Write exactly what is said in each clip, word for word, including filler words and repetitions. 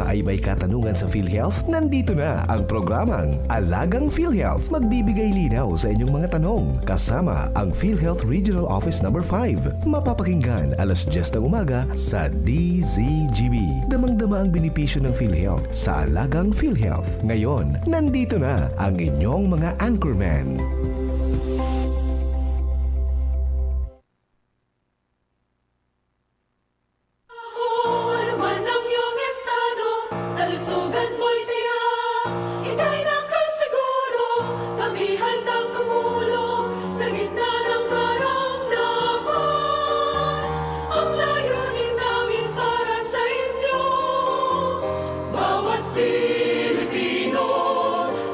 ay may katanungan sa PhilHealth? Nandito na ang programang Alagang PhilHealth. Magbibigay linaw sa inyong mga tanong kasama ang PhilHealth Regional Office Number five. Mapapakinggan alas diyes ng umaga sa D Z G B. Damang-dama ang benepisyo ng PhilHealth sa Alagang PhilHealth. Ngayon, nandito na ang inyong mga anchorman. Ano man ang iyong estado, kalusugan mo'y tiyak. Ika'y nakasiguro, kami handang tumulong sa gitna ng karamdaman. Ang layunin namin para sa inyo, bawat Pilipino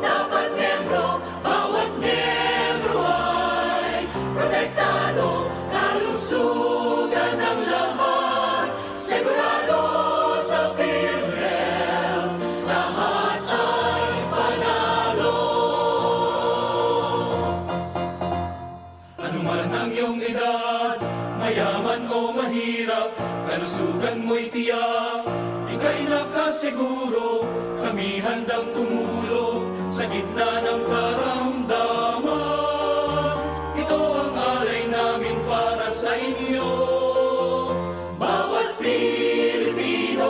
dapat miyembro, bawat miyembro ay protektado, kalusugan ng lahat sigurado. Sa PhilHealth, lahat ay panalo. Ano man ang iyong edad, mayaman o mahirap, kalusugan mo'y tiyak. Ika'y nakasiguro, kami handang tumulong sa gitna ng karamdaman. Ito ang alay namin para sa inyo. Bawat Pilipino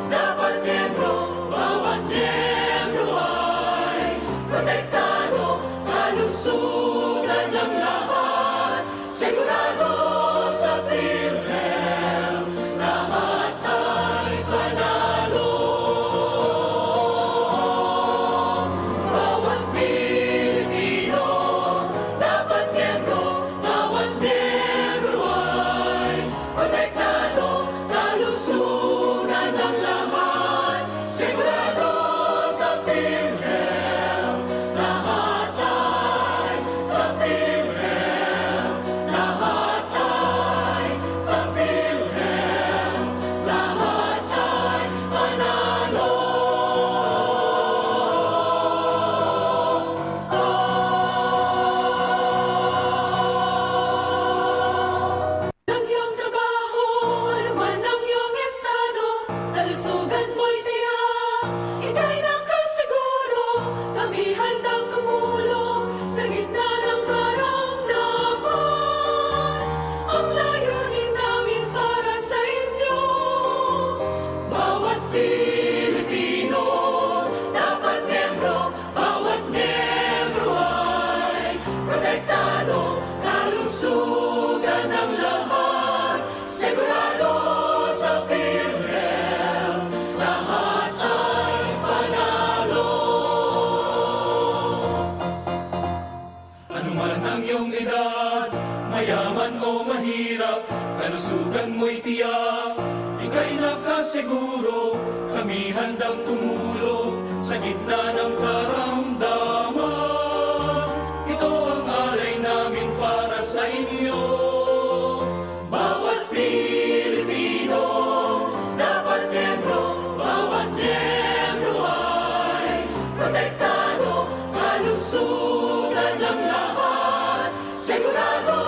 dapat miyembro, bawat miyembro ay protektado, kalusugan ng lahat sigurado. Sa PhilHealth, lahat ay panalo. Bawat Pilipino dapat miyembro, bawat miyembro ay protektado, kalusugan ng lahat sigurado. Sa PhilHealth, lahat ay, sa PhilHealth, lahat ay, sa PhilHealth, lahat ay panalo. Ang iyong trabaho, ano man ang iyong estado, kalusugan mo'y tiyak. Ika'y nakasiguro, kami handang tumulong sa gitna ng karamdaman. Ang layunin namin para sa inyo, bawat Pilipino dapat miyembro, bawat miyembro ay protektado, kalusugan ng lahat sigurado. Sa PhilHealth, lahat ay panalo. Ano man ang iyong edad, mayaman o mahirap, kalusugan mo'y tiyak. Ika'y nakasiguro, kami handang tumulong sa gitna ng karamdaman. Ito ang alay namin para sa inyo. Bawat Pilipino dapat miyembro, bawat miyembro ay protektado, kalusugan ng lahat sigurado.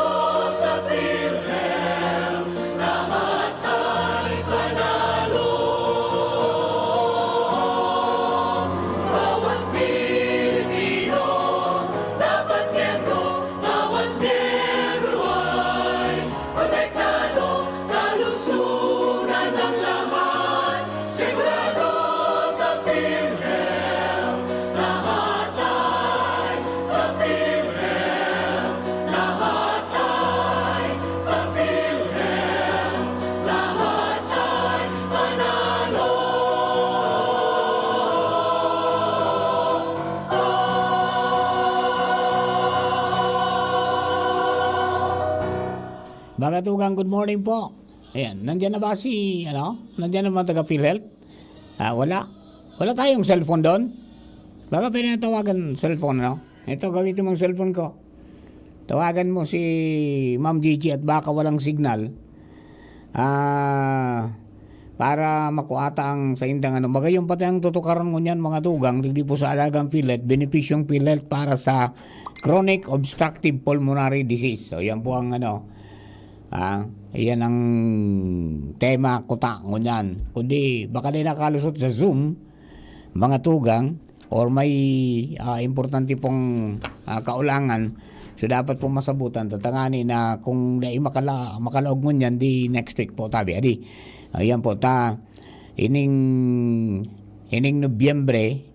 Sa PhilHealth, lahat ay panalo. Bawat Pilipino dapat miyembro, bawat miyembro ay protektado, kalusugan ng lahat sigurado. Sa PhilHealth, lahat ay, sa PhilHealth, lahat ay, sa PhilHealth, lahat ay panalo. Mga tugang, good morning po. Ayan, nandiyan na ba si, ano? Nandiyan na ba taga PhilHealth? Ah, wala. Wala tayong cellphone doon? Baka pinatawagan cellphone, no? Ito, gamitin mong cellphone ko. Tawagan mo si Ma'am Gigi at baka walang signal. Ah, para makuha ta ang saindang ano. Magayon pati ang tutukaran ngunyan, mga tugang, digdi po sa Alagang PhilHealth, benepisyong PhilHealth para sa chronic obstructive pulmonary disease. So, yan po ang ano. Ah, iyan ang tema kuta ngunyan. Kundi baka di nakalusot sa Zoom, mga tugang, or may, ah, importante pong, ah, kaulangan, so dapat pong masabutan. Tatangani na kung dai makala-, makalaog ngunyan, di next week po, tabi. Adi, ayan po, ta, ining, ining Nobyembre,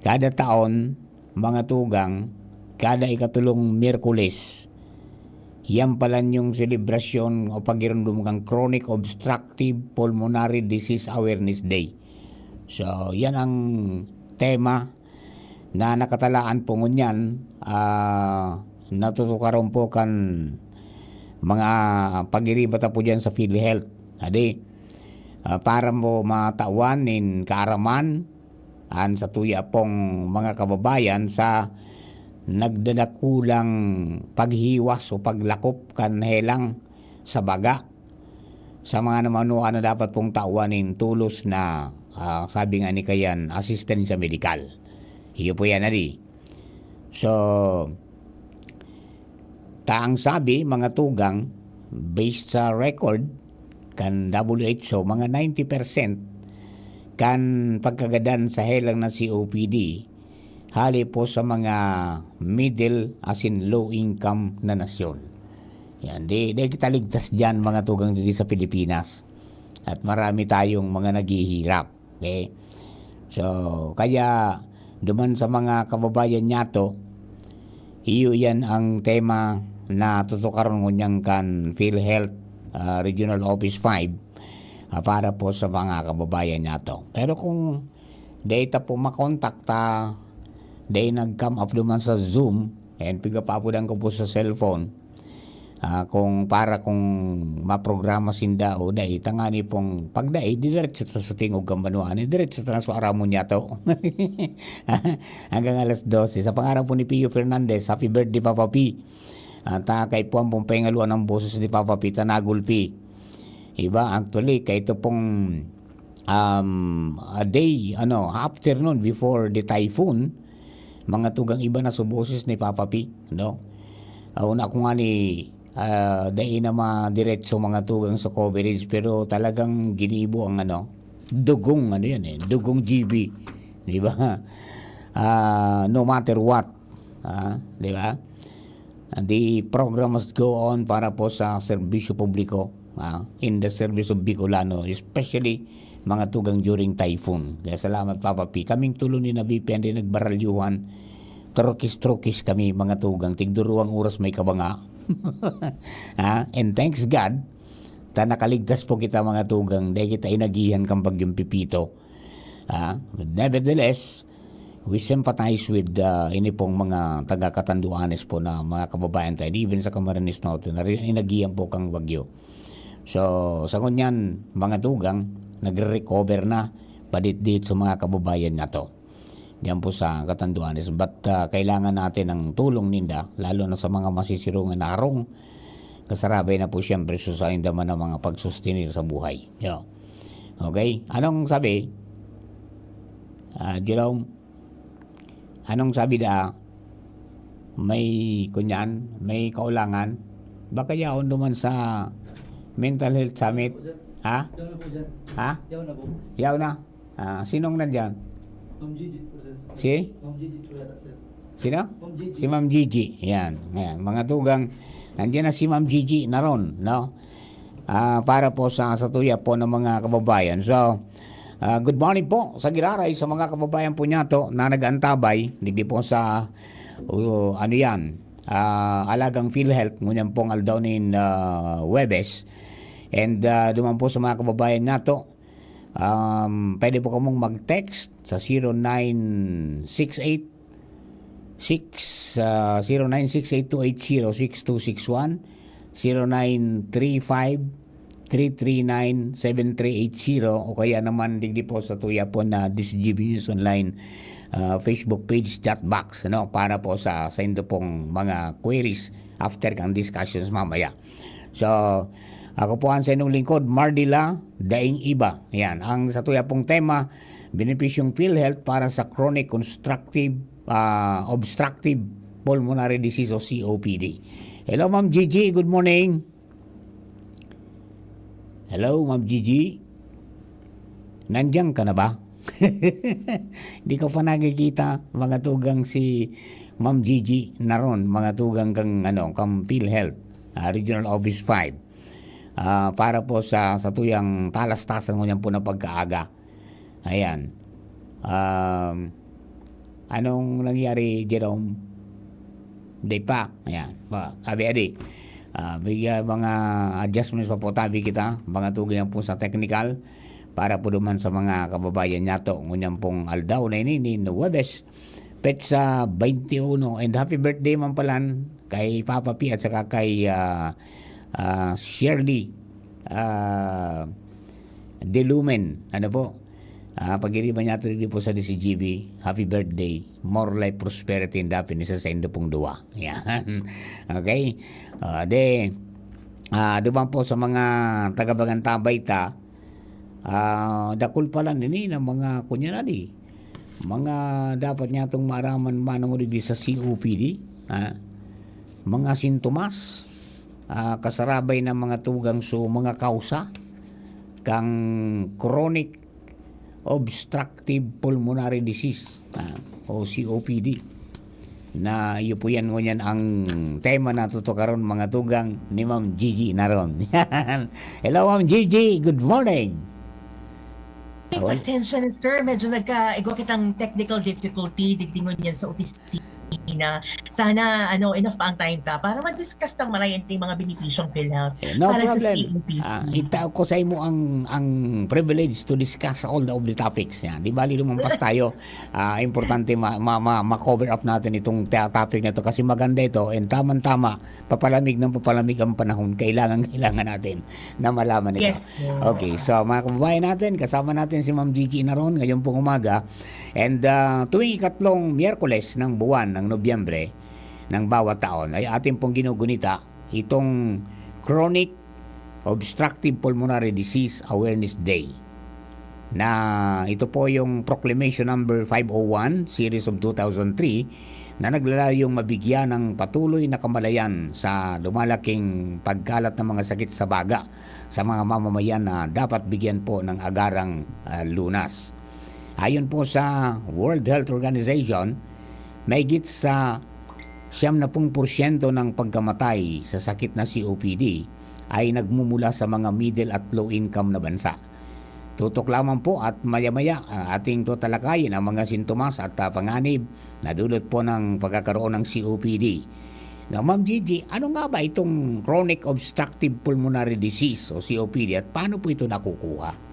kada taon, mga tugang, kada ikatulong Miyerkules, yan pala yung selebrasyon o pagirumdom kan Chronic Obstructive Pulmonary Disease Awareness Day. So, yan ang tema na nakatalaan po ngunyan, ah, natutukaron po kan mga pagiriba ta po dyan sa PhilHealth. Adi, ah, para mo matawan nin kaaraman an satuya pong mga kababayan sa nagdadakulang paghiwas o paglakop kan helang sa baga. Sa mga namanuan na dapat pong tawan nin tolos na, ah, sabi nga ni kayan, asistensya medikal. Iyo po yan, adi. So, ta ang sabi, mga tugang, based sa record kan W H O, mga ninety percent kan pagkagadan sa helang na C O P D, hali po sa mga middle asin low income na nasyon. Yan, di, di kita ligtas diyan, mga tugang, didi sa Pilipinas. At marami tayong mga naghihirap. Okay? So, kaya duman sa mga kababayan niyato, iyo yan ang tema na tutukaron ngunyan kan PhilHealth, ah, Regional Office five, ah, para po sa mga kababayan niyato. Pero kung dai ta po makontakta, dai nag-come up duman sa Zoom, and pigapapudan ko po sa cellphone, ah, kung para kung maprograma sinda o dai, tangani pong pag dai, didiretso ta sa tingog kan banwaan, diretso ta na sa aramon niyato. Hanggang alas dose. Sa pangaran po ni Pio Fernandez, happy birthday, Papa P. At, ah, kaipuhan pong pahingaluan ang boses ni Papa P, tanagol P. Iba, actually, kaito pong, um, a day, ano, afternoon before the typhoon, mga tugang, iba na sa boses ni Papa P, no? Ah, una ko nga ni, ah, dai na madiretso, mga tugang, sa coverage, pero talagang ginibo ang, ano, dugong, ano yan eh, dugong G B, di ba? Ah, no matter what, ah, di ba? And the program must go on para po sa serbisyo publiko, ah, in the service of Bicolano, especially mga tugang during typhoon. Kaya salamat, Papa P. Kaming tulo ni Nabi P N D nagbaralyuhan, trokis-trokis kami, mga tugang, tigduruwang oras may kabanga. Ah, and thanks God, ta nakaligtas po kita, mga tugang, dai kita inagihan kan Bagyong Pepito. Ah, but nevertheless, we sympathize with, ah, ini pong mga taga Catanduanes po na mga kababayan tayo, even sa Camarines Norte, na rin, inagihan po kang bagyo. So, sa ngunyan, mga tugang, nagre-recover na, paditdit sa mga kababayan nato diyan po sa Catanduanes. But, ah, kailangan natin ng tulong ninda, lalo na sa mga masisirungan na harong. Kasarabay na po siyempre sa sainda man ang mga pagsustenir sa buhay. Yo. Okay? Anong sabi? Ah, Jerome? Anong sabi da? May kunyan? May kaulangan? Baka yaon duman sa Mental Health Summit? Ha? Yaw na po dyan. Ha? Yaw na po. Yaw na? Ah, sinong nandyan? Ma'am Gigi po, sir. Si? Ma'am Gigi po yata, sir. Sino? Ma'am Gigi. Si Ma'am Gigi. Yan. Yan. Mga tugang, nandiyan na si Ma'am Gigi na ron, no? Ah, para po sa, sa tuya po ng mga kababayan. So, ah, good morning po sa giraray sa mga kababayan po niyato na nag-antabay, digdi po sa, uh, ano yan, ah, Alagang PhilHealth, ngunyan pong aldaw nin, ah, Huwebes. And, ah, duman po sa mga kababayan nato, um, pwede po kamong mag-text sa zero nine six eight six, ah, zero nine six eight two eight zero six two six one, zero nine three five three three nine seven three eight zero, o kaya naman digdi po sa tuya po na D C G B News Online, ah, Facebook page chat box, ano, para po sa, sa indo pong mga queries after kang discussions mamaya. So, ako po ang sa inyong lingkod, Mardila Daing Iba. Yan, ang sa tuya pong tema, benepisyong PhilHealth para sa chronic constructive, ah, obstructive pulmonary disease o C O P D. Hello, Ma'am Gigi. Good morning. Hello, Ma'am Gigi. Nandiyan ka na ba? Di ko pa nakikita, mga tugang, si Ma'am Gigi Naron, mga tugang, kang, ano, kang PhilHealth, ah, Regional Office five. Ah, para po sa, sa tuyang talastasan ngunyan po na pagkaaga. Ayan. Um, anong nangyari, Jerome? Di pa. Ayan. Pa, abi, adi. Ah, bigyan mga adjustments pa po tabi kita, mga tugang po sa technical, para po duman sa mga kababayan nato, ngunyan pong aldaw na ini, ni Huwebes, petsa twenty-one. And happy birthday man palan kay Papa P at saka kay, ah, ah, Shirley, ah, Delumen. Ano po? Ah, pag-iriba niya ito, di po sa D C G B, happy birthday. More life, prosperity, and happiness sa indo pong duwa. Yan. Okay? Ah, de, ah, duman po sa mga taga-Bagantabay ta, ah, dakul pala nini na mga, kunya na di, mga dapat niya itong maaraman manong digdi sa C O P D, ha? Mga sintomas, ah, kasarabay ng mga tugang so mga kausa kang chronic obstructive pulmonary disease, ah, o C O P D. Na iyo po yan, ngunyan ang tema na tutukaron, mga tugang, ni Ma'am Gigi Naron. Yan. Hello, Ma'am Gigi. Good morning. Ay, Hello. Pasensya na, sir. Medyo nagka-, igwa kitang technical difficulty. Digdi ngunyan sa opisina. Sana, ano, enough pa ang time ta para mag-discuss tang maray ang mga benepisyong PhilHealth Eh, no para sa problem. C O P D. Ah, itao ko sa imo ang, ang privilege to discuss all the, of the topics. Yan. Di bali lumampas tayo. Ah, importante ma-, ma-, ma-, ma-cover up natin itong ta-, topic na to kasi maganda ito and tamang-tama, papalamig ng papalamig ang panahon. Kailangan, kailangan natin na malaman ito. Yes, po. Okay, so mga kababayan natin, kasama natin si Ma'am Gigi Naron ngayon pong umaga. And, ah, tuwing ikatlong Miyerkules ng buwan ng Nobyembre ng bawat taon ay atin pong ginugunita itong Chronic Obstructive Pulmonary Disease Awareness Day, na ito po yung Proclamation Number five oh one, Series of two thousand three, na naglalayong mabigyan ng patuloy na kamalayan sa lumalaking pagkalat ng mga sakit sa baga sa mga mamamayan na dapat bigyan po ng agarang, ah, lunas. Ayon po sa World Health Organization, mahigit sa siyam na pung porsyento ng pagkamatay sa sakit na C O P D ay nagmumula sa mga middle at low income na bansa. Tutok lamang po at maya-maya, ah, ating tatalakayin ang mga sintomas at, ah, panganib na dulot po ng pagkakaroon ng C O P D. Now, Ma'am Gigi, ano nga ba itong chronic obstructive pulmonary disease o C O P D at paano po ito nakukuha?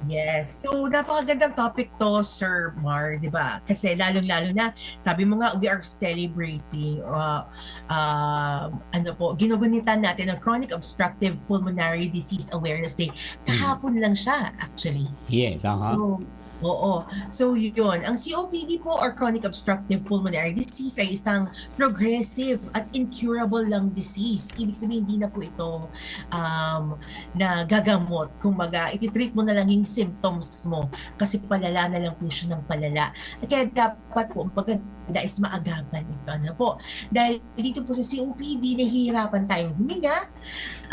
Yes. So, napakagandang topic to, Sir Mar, di ba? Kasi lalong-lalo na, sabi mo nga, we are celebrating, uh, uh, ano po, ginugunitan natin ang Chronic Obstructive Pulmonary Disease Awareness Day. Mm. Kahapon lang siya, actually. Yes, aha. So, oo. So, yun. Ang C O P D po or chronic obstructive pulmonary disease ay isang progressive at incurable lung disease. Ibig sabihin, hindi na po ito, um, nagagamot. Kumbaga, ititreat mo na lang yung symptoms mo kasi palala na lang po siya ng palala. Kaya dapat po, ang maganda is maagapan ito. Ano po? Dahil dito po sa C O P D, nahihirapan tayong huminga,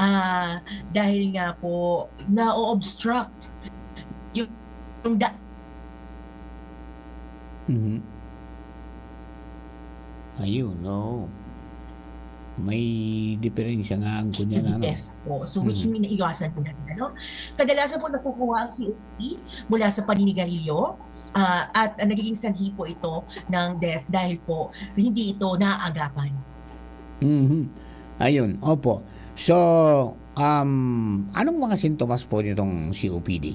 ah, dahil nga po, na-obstruct yung, yung da- Mhm. Ayun, oo. May diferensya nga ang kunya na, ano? Yes po. So, which Mhm. mean, naiwasan po natin, ano? Kadalasan po nakukuha ang C O P D mula sa paninigarilyo, ah, at, ah, nagiging sanhi po ito ng death dahil po hindi ito naaagapan. Mhm. Ayun, opo. So, um, anong mga sintomas po nitong C O P D?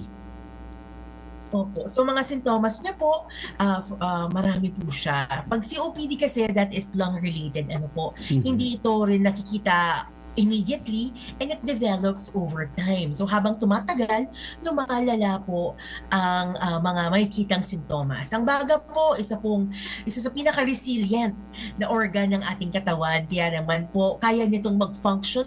Opo. So, mga sintomas niya po, ah, f-, ah, marami po siya. Pag C O P D kasi, that is lung-related, ano po, Mhm. hindi ito rin nakikita immediately and it develops over time. So, habang tumatagal, lumalala po ang, ah, mga makikitang sintomas. Ang baga po, isa pong, isa sa pinaka-resilient na organ ng ating katawan, kaya naman po, kaya nitong mag-function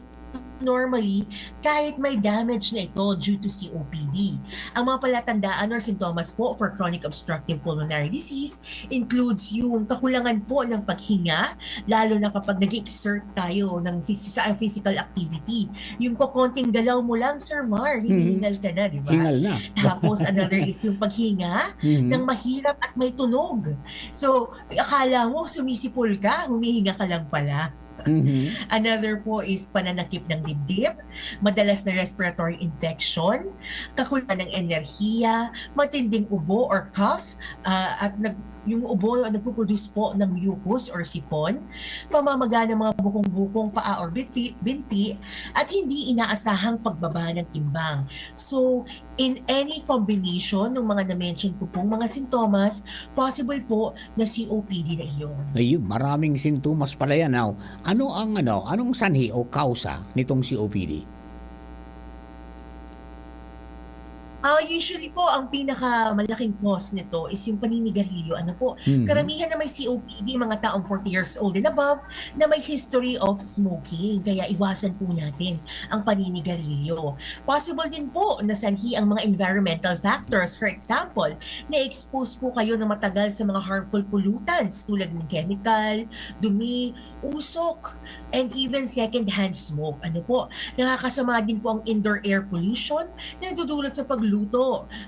normally kahit may damage na ito due to C O P D. Ang mga palatandaan or sintomas po for chronic obstructive pulmonary disease includes yung kakulangan po ng paghinga, lalo na kapag nag-exert tayo ng phys- sa physical activity. Yung kokonting galaw mo lang, Sir Mar, hinihingal ka na, di ba? Hingal na. Tapos another is yung paghinga Mhm. ng mahirap at may tunog. So, akala mo sumisipol ka, humihinga ka lang pala. Mhm. Another po is pananakit ng dibdib, madalas na respiratory infection, kakulangan ng enerhiya, matinding ubo or cough, ah, at nag, yung ubo nagpo-produce po ng mucus or sipon, pamamaga ng mga bukong-bukong paa or binti, binti, at hindi inaasahang pagbaba ng timbang. So, in any combination ng mga na-mention ko pong mga sintomas, possible po na C O P D na iyon. Ayun, maraming sintomas pala yan. Now, ano ang ano, anong sanhi o kausa nitong C O P D? Ah, usually po, ang pinakamalaking cause nito is yung paninigarilyo. Ano po? Mhm. Karamihan na may C O P D, mga taong forty years old and above, na may history of smoking. Kaya iwasan po natin ang paninigarilyo. Possible din po na sanhi ang mga environmental factors. For example, na-expose po kayo na matagal sa mga harmful pollutants tulad ng chemical, dumi, usok, and even second-hand smoke. Ano po? Nakakasama din po ang indoor air pollution na nadudulot sa pagluto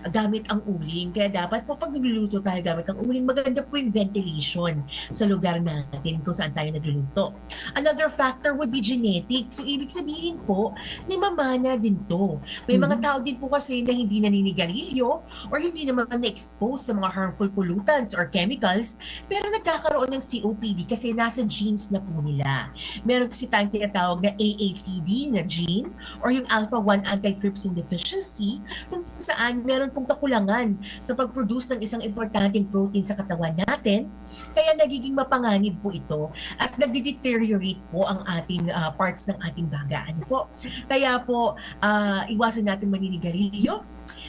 gamit ang uling. Kaya dapat po, pag nagluluto tayo gamit ang uling, maganda po yung ventilation sa lugar natin kung saan tayo nagluluto. Another factor would be genetic. So, ibig sabihin po, ni mamana din to. May mga Mhm. tao din po kasi na hindi naninigarilyo or hindi naman na-expose sa mga harmful pollutants or chemicals, pero nagkakaroon ng C O P D kasi nasa genes na po nila. Meron kasi tayong tinatawag na A A T D na gene or yung alpha one antitrypsin deficiency, kung saan meron pong kakulangan sa pag-produce ng isang importanteng protein sa katawan natin, kaya nagiging mapanganib po ito at nagde-deteriorate po ang ating, ah, parts ng ating baga. Ano po? Kaya po, ah, iwasan natin maninigarilyo.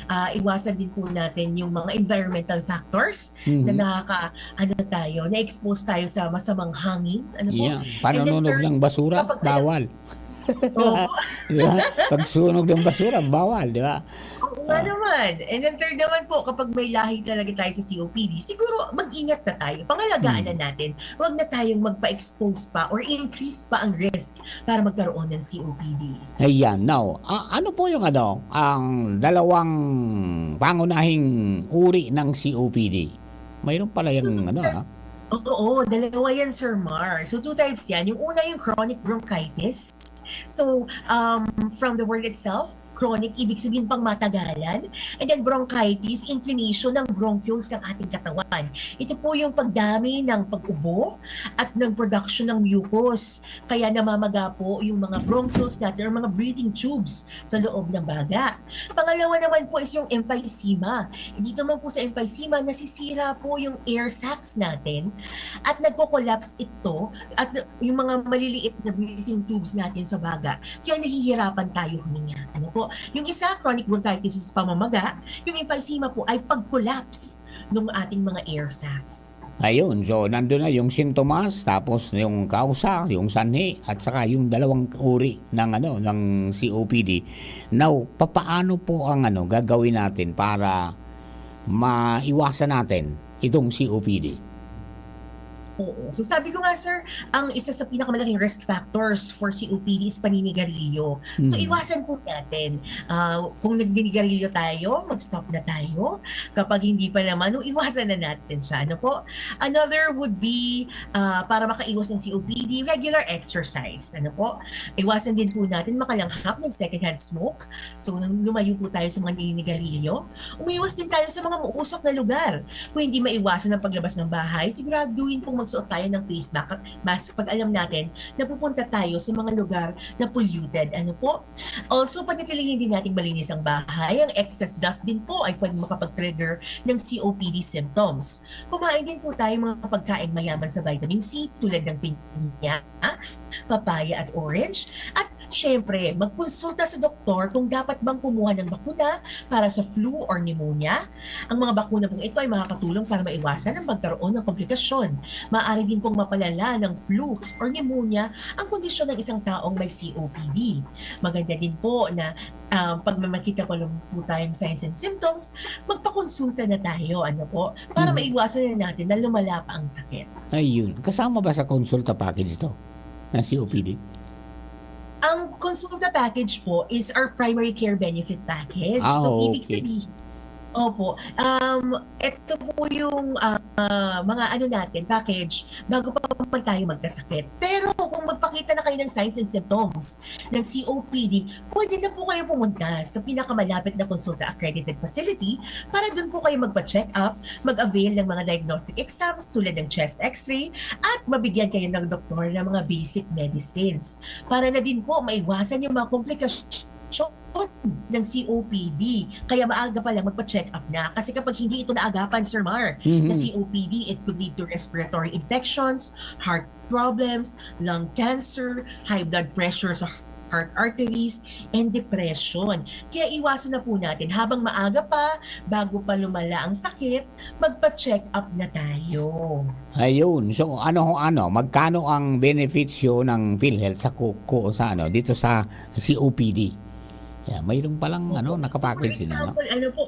Ah, iwasan din po natin yung mga environmental factors na Mhm. nakaka, ano tayo, na-expose tayo sa masamang hangin. Ano po? Yeah. And then Panununog third, ng basura, kapag alam bawal. Oo. Di ba? Pagsunog ng basura, bawal, di ba? Oo nga Ah. naman. And then third naman po, kapag may lahi talaga tayo sa C O P D, siguro mag-ingat na tayo. Pangalagaan na Hmm. natin. Huwag na tayong magpa-expose pa or increase pa ang risk para magkaroon ng C O P D. Ayan. Now, a- ano po yung ano, ang dalawang pangunahing uri ng C O P D? Mayroon pala So, yung ano, dalawa, ah. Oo, dalawa yan, Sir Mar. So, two types yan. Yung una, yung chronic bronchitis. So, um, from the word itself, chronic, ibig sabihin pang matagalan. And then bronchitis, inflammation ng bronchioles ng ating katawan. Ito po yung pagdami ng pag-ubo at ng production ng mucus. Kaya namamaga po yung mga bronchioles natin or mga breathing tubes sa loob ng baga. Pangalawa naman po is yung emphysema. Dito naman po sa emphysema, nasisira po yung air sacs natin at nagko-collapse ito at yung mga maliliit na breathing tubes natin sa baga. Kaya nahihirapan tayo huminga. Ano po? Yung isa, chronic bronchitis is pamamaga. Yung emphysema po ay pag-collapse ng ating mga air sacs. Ayun, so nandun na yung sintomas, tapos yung kausa, yung sanhi, at saka yung dalawang uri ng ano, ng C O P D. Now, papaano po ang ano gagawin natin para maiwasan natin itong C O P D? Oo. So sabi ko nga, sir, ang isa sa pinakamalaking risk factors for C O P D is paninigarilyo. So Mhm. iwasan po natin. Ah, kung nagninigarilyo tayo, mag-stop na tayo. Kapag hindi pa naman, nung iwasan na natin siya. Ano po? Another would be, ah, para makaiwas ng C O P D, regular exercise. Ano po? Iwasan din po natin makalanghap ng secondhand smoke. So, nung lumayo po tayo sa mga naninigarilyo, umiwas din tayo sa mga mausok na lugar. Kung hindi maiwasan ang paglabas ng bahay, siguraduhin pong magsuot tayo ng face mask, mask pag alam natin na pupunta tayo sa mga lugar na polluted. Ano po? Also, panatilihin din natin malinis ang bahay. Ang excess dust din po ay pwedeng makapag-trigger ng C O P D symptoms. Kumain din po tayo ng mga pagkain mayaman sa vitamin C tulad ng pinya, papaya at orange. At Siyempre, magkonsulta sa doktor kung dapat bang kumuha ng bakuna para sa flu or pneumonia. Ang mga bakuna pong ito ay makakatulong para maiwasan ang pagkaroon ng komplikasyon. Maaari din pong mapalala ng flu or pneumonia ang kondisyon ng isang taong may C O P D. Maganda din po na, ah, pag may makita pa lang po tayong signs and symptoms, magpakonsulta na tayo, ano po, para Mhm. maiwasan na natin na lumala pa ang sakit. Ayun. Kasama ba sa consulta package to? Ng C O P D? Ang consulta package po is our primary care benefit package. Ah, So, ibig okay. sabihin, opo, um, ito po yung, ah, mga ano natin, package, bago pa man tayo magkasakit. Pero kung magpakita na kayo ng signs and symptoms ng C O P D, pwede na po kayo pumunta sa pinakamalapit na consulta accredited facility para doon po kayo magpa-check up, mag-avail ng mga diagnostic exams tulad ng chest x-ray, at mabigyan kayo ng doktor ng mga basic medicines. Para na din po maiwasan yung mga komplikasyon ng C O P D. Kaya maaga pa lang magpa-check up na. Kasi kapag hindi ito naagapan, Sir Mar, Mhm. na C O P D, it could lead to respiratory infections, heart problems, lung cancer, high blood pressure sa heart arteries, and depression. Kaya iwasan na po natin habang maaga pa, bago pa lumala ang sakit, magpa-check up na tayo. Ayun. So ano ho, ano, magkano ang benefits ho ng PhilHealth sa ku-, ku-, sa ano, dito sa C O P D? Yeah, mayroon palang ano, Opo. nakapackage So, for din, ano? example, ano po?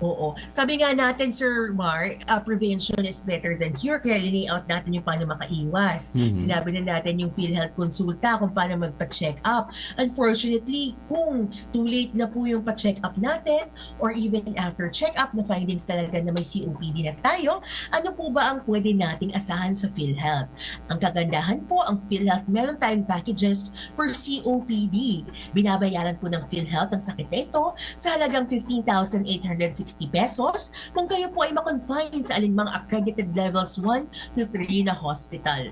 Oo. Sabi nga natin, Sir Mar, ah, prevention is better than cure. Kaya linayout natin yung paano makaiwas. Mhm. Sinabi na natin yung PhilHealth consulta kung paano magpa-check up. Unfortunately, kung too late na po yung pa-check up natin or even after check up na findings talaga na may C O P D na tayo, ano po ba ang pwede nating asahan sa PhilHealth? Ang kagandahan po, ang PhilHealth meron tayong packages for C O P D. Binabayaran po ng PhilHealth ang sakit na ito sa halagang fifteen thousand eight hundred sixty pesos kung kayo po ay ma-confine sa alinmang accredited levels one to three na hospital.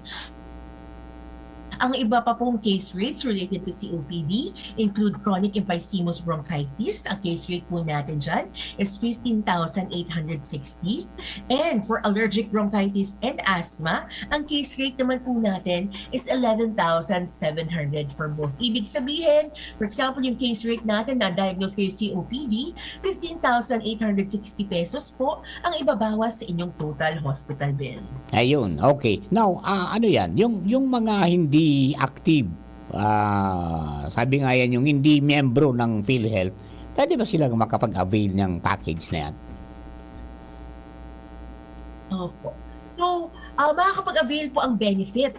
Ang iba pa pong case rates related to C O P D include chronic emphysematous bronchitis. Ang case rate po natin dyan is fifteen thousand eight hundred sixty. And for allergic bronchitis and asthma, ang case rate naman po natin is eleven thousand seven hundred for both. Ibig sabihin, for example, yung case rate natin na diagnose kayo C O P D, fifteen thousand eight hundred sixty pesos po ang ibabawas sa inyong total hospital bill. Ayun, okay. Now, ah, ano yan? Yung, yung mga hindi active, ah, sabi nga yan, yung hindi miyembro ng PhilHealth, pwede ba sila makapag-avail ng package na yan? Opo. So, ah, makakapag-avail po ang benefit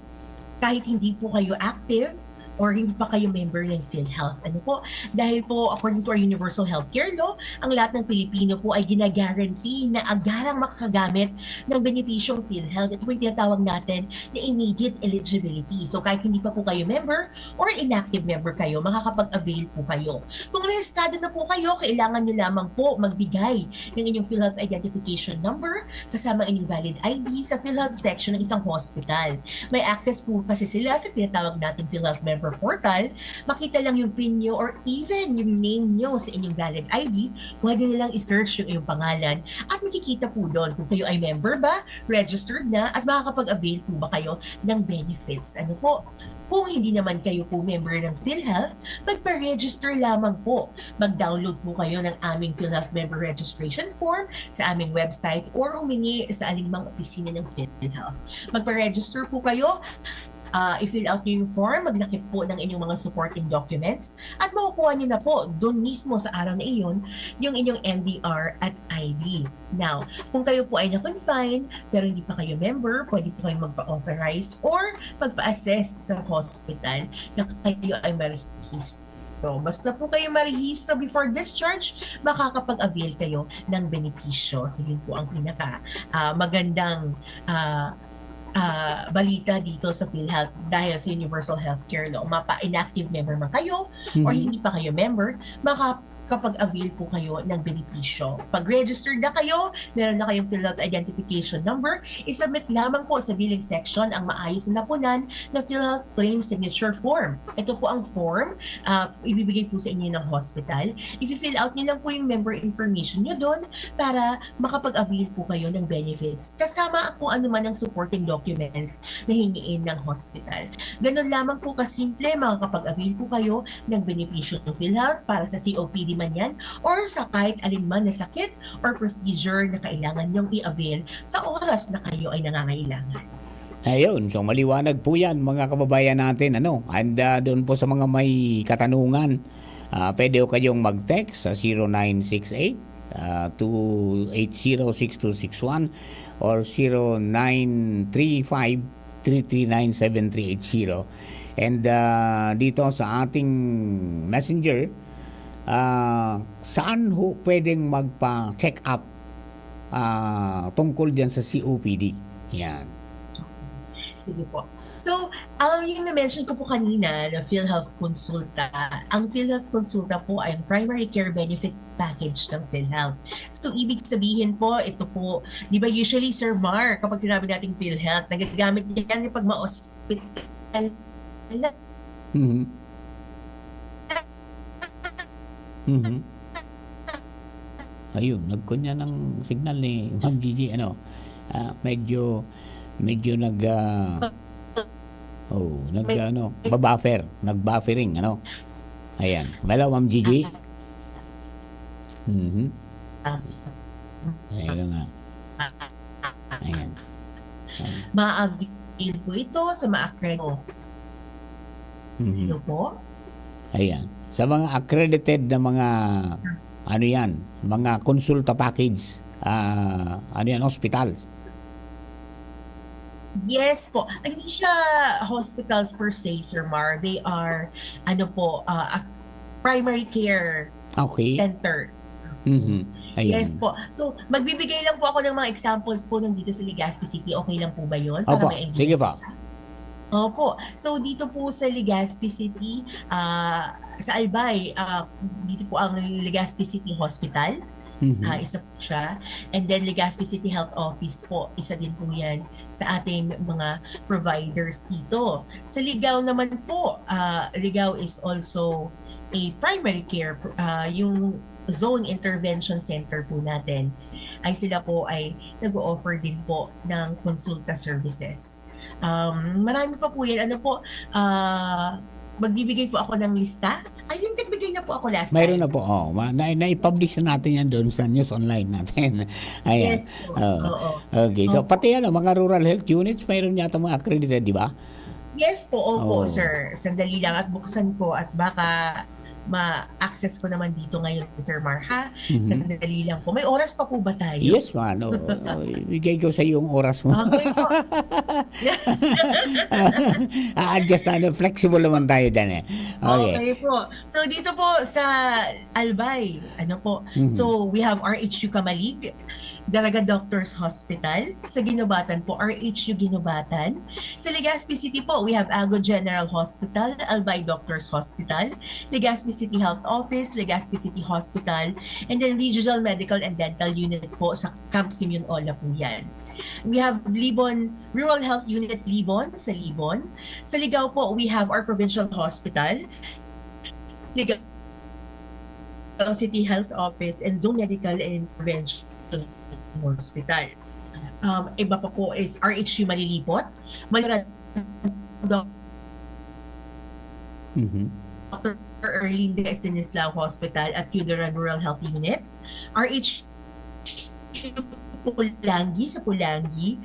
kahit hindi po kayo active or hindi pa kayo member ng PhilHealth. Ano po? Dahil po, according to our Universal Healthcare Law, ang lahat ng Pilipino po ay ginaguarantee na agarang makakagamit ng benepisyong PhilHealth. Ito po yung tinatawag natin na immediate eligibility. So, kahit hindi pa po kayo member or inactive member kayo, makakapag-avail po kayo. Kung rehistrado na po kayo, kailangan nyo lamang po magbigay ng inyong PhilHealth Identification Number kasama ang inyong valid I D sa PhilHealth section ng isang hospital. May access po kasi sila sa tinatawag natin PhilHealth Member Portal. Makita lang yung pin nyo or even yung name nyo sa inyong valid I D, pwede nilang i-search yung iyong pangalan at makikita po doon kung kayo ay member ba, registered na, at makakapag-avail po ba kayo ng benefits. Ano po? Kung hindi naman kayo po member ng PhilHealth, magpa-register lamang po. Mag-download po kayo ng aming PhilHealth Member Registration Form sa aming website or humingi sa alinmang opisina ng PhilHealth. Magpa-register po kayo. Ah, i-fill out nyo yung form, maglakip po ng inyong mga supporting documents, at makukuha nyo na po doon mismo sa araw na iyon yung inyong M D R at I D. Now, kung kayo po ay na-confine pero hindi pa kayo member, pwede po kayong magpa-authorize or magpa-assess sa hospital na kayo ay marehistro. Basta po kayo marehistro before discharge, makakapag-avail kayo ng benepisyo. So, yun po ang pinaka, ah, magandang, ah, ah, balita dito sa PhilHealth dahil sa Universal Healthcare Law. Mapa-inactive member man kayo or Mhm. hindi pa kayo member, maka kapag-avail po kayo ng benepisyo. Pag-registered na kayo, meron na kayong PhilHealth Identification Number, isubmit lamang po sa billing section ang maayos na napunan na PhilHealth Claim Signature Form. Ito po ang form, ah, ibibigay po sa inyo ng hospital. I-fill out nyo lang po yung member information nyo doon para makapag-avail po kayo ng benefits. Kasama kung ano man ang supporting documents na hingiin ng hospital. Ganun lamang po kasimple, makakapag-avail po kayo ng benepisyo ng PhilHealth para sa C O P D man yan or sa kahit alin man na sakit or procedure na kailangan nyong i-avail sa oras na kayo ay nangangailangan. Ayun, so maliwanag po yan, mga kababayan natin, ano? And ah, doon po sa mga may katanungan, ah, pwede ko kayong mag-text sa zero nine six eight, ah, two eight zero six two six one or zero nine three five three three nine seven three eight zero. And ah, dito sa ating messenger, ah, saan ho pwedeng magpa-check up ah, tungkol diyan sa C O P D? Yan. Sige po. So, um, yung na-mention ko po kanina na PhilHealth Consulta, ang PhilHealth Consulta po ay ang primary care benefit package ng PhilHealth. So, ibig sabihin po, ito po, di ba usually, Sir Mar, kapag sinabi nating PhilHealth, nagagamit niyan yung pag ma-hospital na Mhm. Mhm. Ayun, nagkunya ng signal ni Ma'am Gigi, ano, ah, medyo, medyo nag, ah, oh, nag, May- ano, babuffer, nag-buffering, ano. Ayan. Hello, Ma'am Gigi? Mhm. Ayun nga. Ayan. ma-avail po ito sa mga accredited. Mhm. Ano po? Ayan. Sa mga accredited na mga, ano yan, mga konsulta package, ah, ano yan, hospitals. Yes po. Hindi siya hospitals per se, Sir Mar. They are, ano po, uh, a primary care Okay. center. Mhm. Ayan. Yes po. So, magbibigay lang po ako ng mga examples po nandito sa Legazpi City. Okay lang po ba yun? Para Opo, may idea. Sige po. Opo. So, dito po sa Legazpi City, ah, sa Albay, ah, dito po ang Legazpi City Hospital. Mhm. Ah, isa po siya. And then Legazpi City Health Office po, isa din po yan sa ating mga providers dito. Sa Ligao naman po, ah, Ligao is also a primary care, ah, yung zone intervention center po natin ay sila po ay nag-o-offer din po ng konsulta services. Um, marami pa po yan. Ano po, ah, magbibigay po ako ng lista. I think nagbigay na po ako last Mayroon time. na po. Oh, ma- na, na-publish na natin yan doon sa news online natin. Ayan. Yes po. Oo. Oo. Okay. So, Opo. Pati ano, mga rural health units, mayroon yata mga accredited, di ba? Yes po, opo, Oo. sir. Sandali lang at buksan ko at baka ma-access ko naman dito ngayon, Sir Mar, ha? Mhm. Sandali lang po. May oras pa po ba tayo? Yes, man. Oo. Ibigay ko sa iyo ang oras mo. Okay po. Ah, adjust tayo. Flexible naman tayo dyan eh. Okay. Okay po. So, dito po sa Albay, ano po? Mhm. So, we have R H U Camalig, Daraga Doctors Hospital. Sa Guinobatan po, R H U Guinobatan. Sa Legazpi City po, we have Ago General Hospital, Albay Doctors Hospital, Legazpi City Health Office, Legazpi City Hospital, and then Regional Medical and Dental Unit po sa Camp Simeon Ola po yan. We have Libon, Rural Health Unit Libon sa Libon. Sa Ligao po, we have our Provincial Hospital, Ligao City Health Office, and Zone Medical and Intervention Hospital. Um, iba pa po is R H U Malilipot, Malilipot, Mhm. Doctor Erlinda Estanislao Hospital at Yudaran Rural Health Unit, R H U Pulangi sa Pulangi.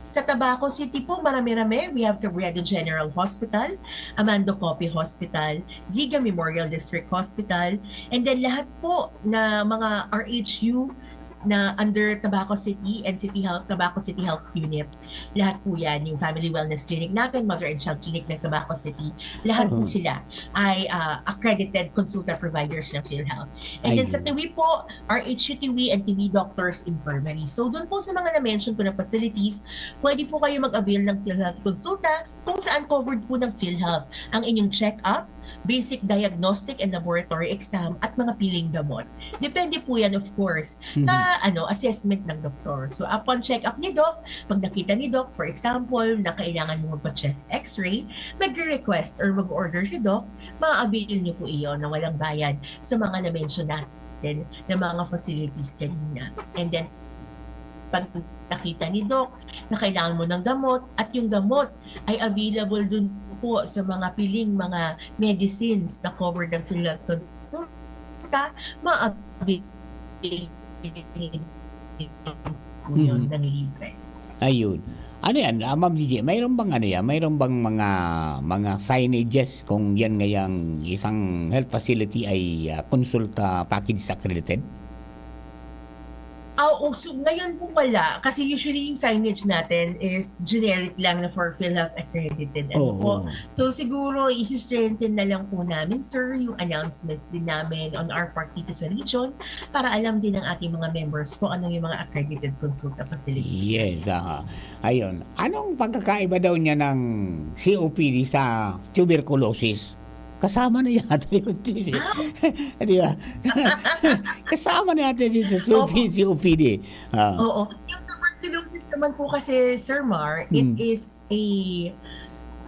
Sa Tabaco City po, marami-rami. We have Cabredo General Hospital, Amando Cope Hospital, Ziga Memorial District Hospital, and then lahat po na mga R H U na under Tabaco City and City Health, Tabaco City Health Unit. Lahat po yan, yung Family Wellness Clinic natin, Mother and Child Clinic ng Tabaco City. Lahat po Mhm. sila ay ah, accredited consultant providers ng PhilHealth. And then sa Ayun. Tawi po, R H U Tawi and Tawi Doctors Infirmary. So doon po sa mga na-mention ko na facilities, pwede po kayo mag-avail ng PhilHealth Consulta kung saan covered po ng PhilHealth ang inyong check-up, basic diagnostic and laboratory exam at mga piling gamot. Depende po yan, of course, sa Mhm. ano, assessment ng doktor. So, upon check-up ni Doc, pag nakita ni Doc, for example, na kailangan mo magpa-chest x-ray, magre-request or mag-order si Doc, ma-avail niyo po iyon na walang bayad sa mga na-mention natin na mga facilities kanina. And then, pag nakita ni Doc na kailangan mo ng gamot at yung gamot ay available dun po sa mga piling mga medicines na covered ng PhilHealth Consulta, ma-avail po yun Mhm. ng libre. Ayun. Ano yan, ah, Ma'am Gigi, mayroon bang ano yan, mayroon bang mga, mga signages kung yan ngayang isang health facility ay, ah, Consulta package accredited? Ah, oo. So, ngayon po wala. Kasi usually yung signage natin is generic lang na for PhilHealth accredited. Ano Oo, po? oo. So, siguro isi-strengthen na lang po namin, sir, yung announcements din namin on our part dito sa region para alam din ng ating mga members kung ano yung mga accredited consulta facilities Yes, natin. aha. Ayun. Anong pagkakaiba daw niya ng C O P D sa tuberculosis? Kasama na yata yun, di ba? Ah, Di ba? Kasama na yata yun sa C O P, Opo. C O P D. Ah. Oo. Yung tuberculosis naman po kasi, Sir Mar, it Hmm. is a,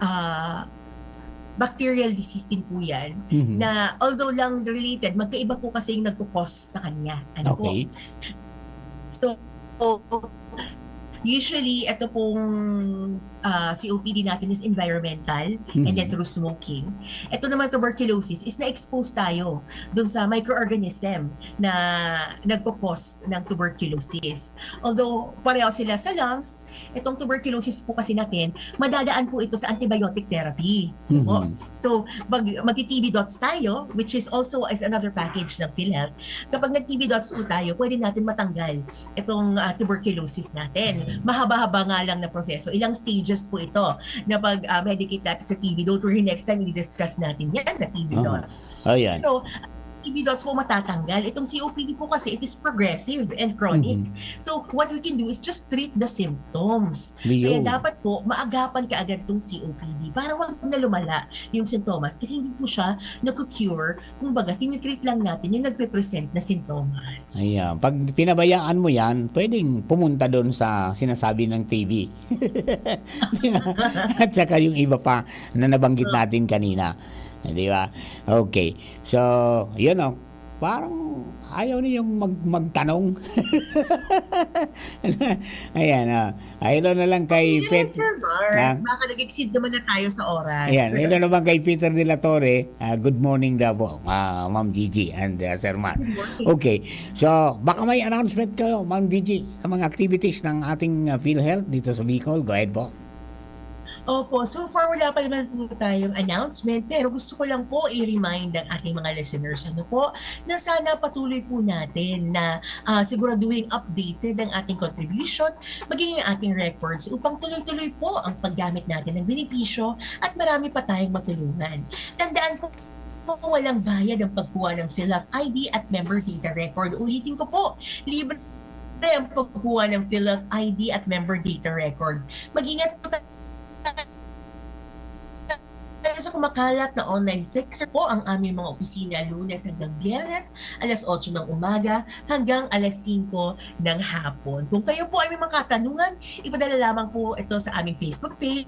ah, bacterial disease din po yan Mhm. na although lang related, magkaiba po kasi yung nagkukos sa kanya. Ano po? Okay. So, usually, ito pong, ah, C O P D natin is environmental and then Mhm. through smoking. Ito naman, tuberculosis, is na-expose tayo dun sa microorganism na nagkukos ng tuberculosis. Although, pareho sila sa lungs, itong tuberculosis po kasi natin, madadaan po ito sa antibiotic therapy. Ano po? Mhm. So, mag, magti-T B dots tayo, which is also is another package ng PhilHealth. Kapag nag-T B dots po tayo, pwede natin matanggal itong, ah, tuberculosis natin. Mahaba-haba nga lang na proseso. Ilang stages po ito na pag, ah, medicate natin sa T B. Don't worry, next time i-discuss natin yan na T B Aha. dots. Ayan. Pero, T B dots po matatanggal. Itong C O P D po kasi, it is progressive and chronic. Mhm. So, what we can do is just treat the symptoms. Kaya Liyo. dapat po, maagapan kaagad tong C O P D para wag na lumala yung sintomas kasi hindi po siya nagku-cure. Kumbaga, tinitreat lang natin yung nagpe-present na sintomas. Ayan. Pag pinabayaan mo yan, pwedeng pumunta doon sa sinasabi ng T B. At saka yung iba pa na nabanggit Oh. natin kanina. Di ba? Okay. So, yun, oh. Parang ayaw niyong mag-, magtanong. Ayan, ah. Hello na lang kay Hindi naman, Pet-, Sir Mark. Ha? Baka nag-exceed naman na tayo sa oras. Ayan, hello naman kay Peter de la Torre. Ah, good morning daw po, ah, Ma'am Gigi and, ah, Sir Mark. Good morning. Okay. So, baka may announcement kayo, Ma'am Gigi, sa mga activities ng ating, ah, PhilHealth dito sa Bicol. Go ahead po. Opo, so far wala pa naman po tayong announcement, pero gusto ko lang po i-remind ang ating mga listeners, ano po, na sana patuloy po natin na, ah, siguraduhing updated ang ating contribution, maging ang ating records upang tuloy-tuloy po ang paggamit natin ng benepisyo at marami pa tayong matulungan. Tandaan po, walang bayad ang pagkuha ng PhilHealth I D at member data record. Ulitin ko po, libre ang pagkuha ng PhilHealth I D at member data record. Mag-ingat po tayo sa kumakalat na online fixer po ang aming mga opisina Lunes hanggang Biyernes, alas otso ng umaga hanggang alas singko ng hapon. Kung kayo po ay may mga katanungan, ipadala lamang po ito sa aming Facebook page,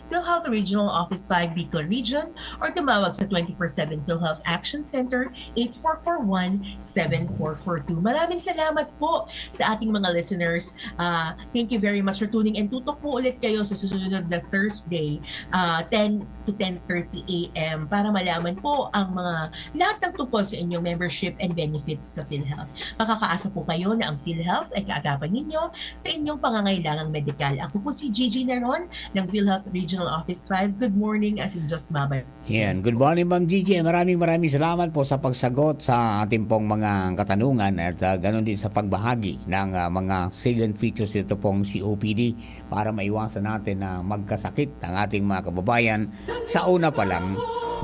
PhilHealth Regional Office five Bicol Region, or tumawag sa twenty-four seven PhilHealth Action Center, eight four four one, seven four four two. Maraming salamat po sa ating mga listeners. Ah, thank you very much for tuning in. Tutok po ulit kayo sa susunod na Thursday, ah, ten to ten thirty A M para malaman po ang mga, lahat ng tungkol sa inyong membership and benefits sa PhilHealth. Makakaasa po kayo na ang PhilHealth ay kaagapan ninyo sa inyong pangangailangang medikal. Ako po si Gigi Naron ng PhilHealth Regional Office five. Good morning, asin Diyos mabay. Yan. Yes Good po. morning, Ma'am Gigi. Maraming, maraming salamat po sa pagsagot sa ating pong mga katanungan at, ah, ganun din sa pagbahagi ng, ah, mga salient features nito pong C O P D para maiwasan natin na magkasakit ang ating mga kababayan. Sa una pa lang,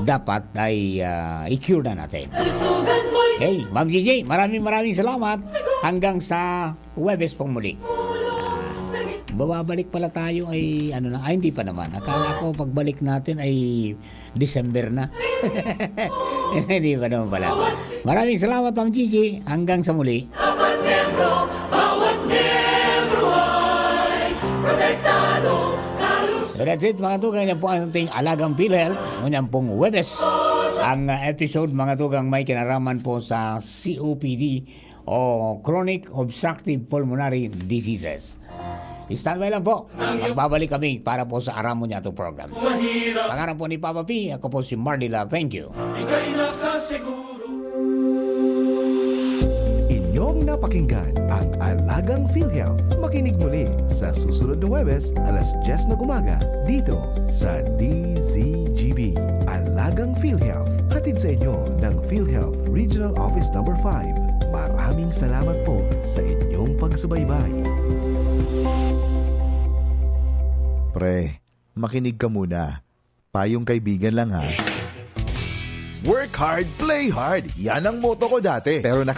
dapat ay, ah, i-cure na natin. Kalusugan mo'y Hey, Ma'am Gigi, maraming, maraming salamat. Hanggang sa Huwebes pong muli. Ah, Bababalik pala tayo ay ano na, ay hindi pa naman. Akala ko pagbalik natin ay December na. Hindi pa naman pala. Maraming salamat, Ma'am Gigi. Hanggang sa muli. Bawat miyembro, bawat miyembro ay protektado, kalusugan. So that's it, mga tugang. Yan po ang ating Alagang PhilHealth. Ngunyan pong Huwebes. Ang uh, episode, mga tugang, may kinaraman po sa C O P D o chronic obstructive pulmonary diseases. Standby lang po. Magbabalik kami para po sa Aram Mo Niya to program. Mahirap. Pangalan po ni Papa P, ako po si Mardy Lau. Thank you. Ika'y nakasiguro. Inyong napakinggan ang Alagang PhilHealth. Makinig muli sa susunod na Huwebes, alas diyes ng umaga, dito sa D Z G B. Alagang PhilHealth, hatid sa inyo ng PhilHealth Regional Office Number five. Maraming salamat po sa inyong pagsubaybay. Pre, makinig ka muna. Payong kaibigan lang ha. Work hard, play hard. Yan ang motto ko dati. Pero